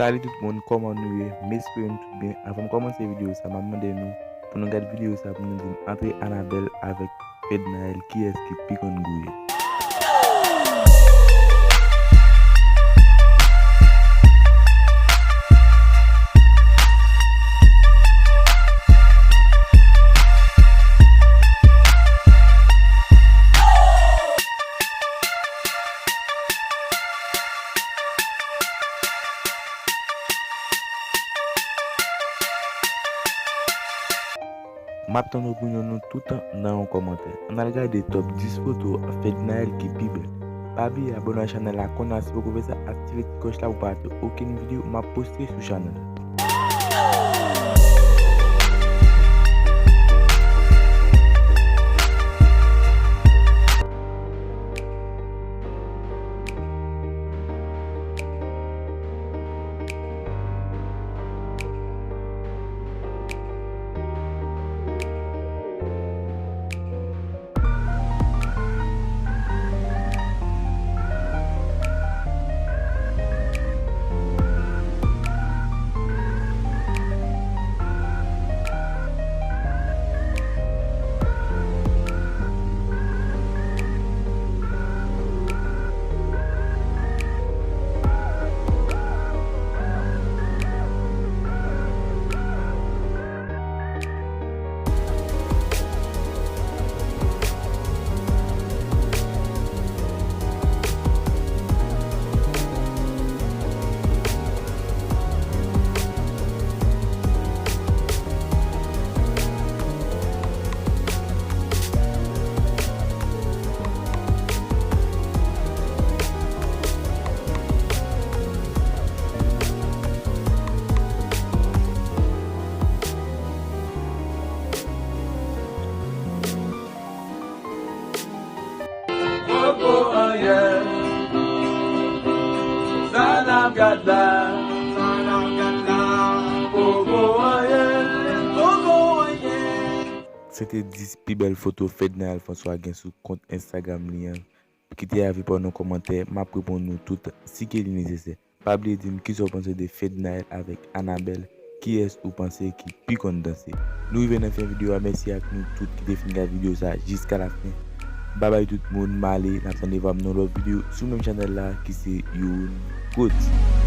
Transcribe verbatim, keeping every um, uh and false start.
Salut tout moun, kòman nou ye? M espere nou tout byen. Avan m kòmanse videyo sa, m ap mande nou pou nou gade videyo sa pou nou di m antre Anabel avèk Fednaelle, kiyès ki pi konn gouye? M ap tann opinyon nou tout nan yon kòmantè. Ann al gade top dis foto Fednaelle ki pi bèl. Pa bliye abòne ak chanèl la kounye a, si w poko fè sa, aktive ti klòch la pou w pa rate okenn videyo m ap poste sou chanèl la. Poko anyen. Sa n ap gad la. Sa n ap gad la. Poko anyen. Poko anyen. Se te dis pi bèl foto Fednaelle François gen sou kont Instagram li an. Kite avi pa w nan kòmantè, m ap reponn nou tout si ke li nesesè. Pa bliye di m kisa w panse de Fednaelle avèk Anabel, kiyès ou panse ki pi konn danse? Nou rive nan fen videyo a, mèsi ak nou tout ki te fin gade videyo sa jiska la fen. Babay tout moun, m ale, n ap tande vwa m nan lòt videyo sou menm chanèl la ki se Youn Quotes.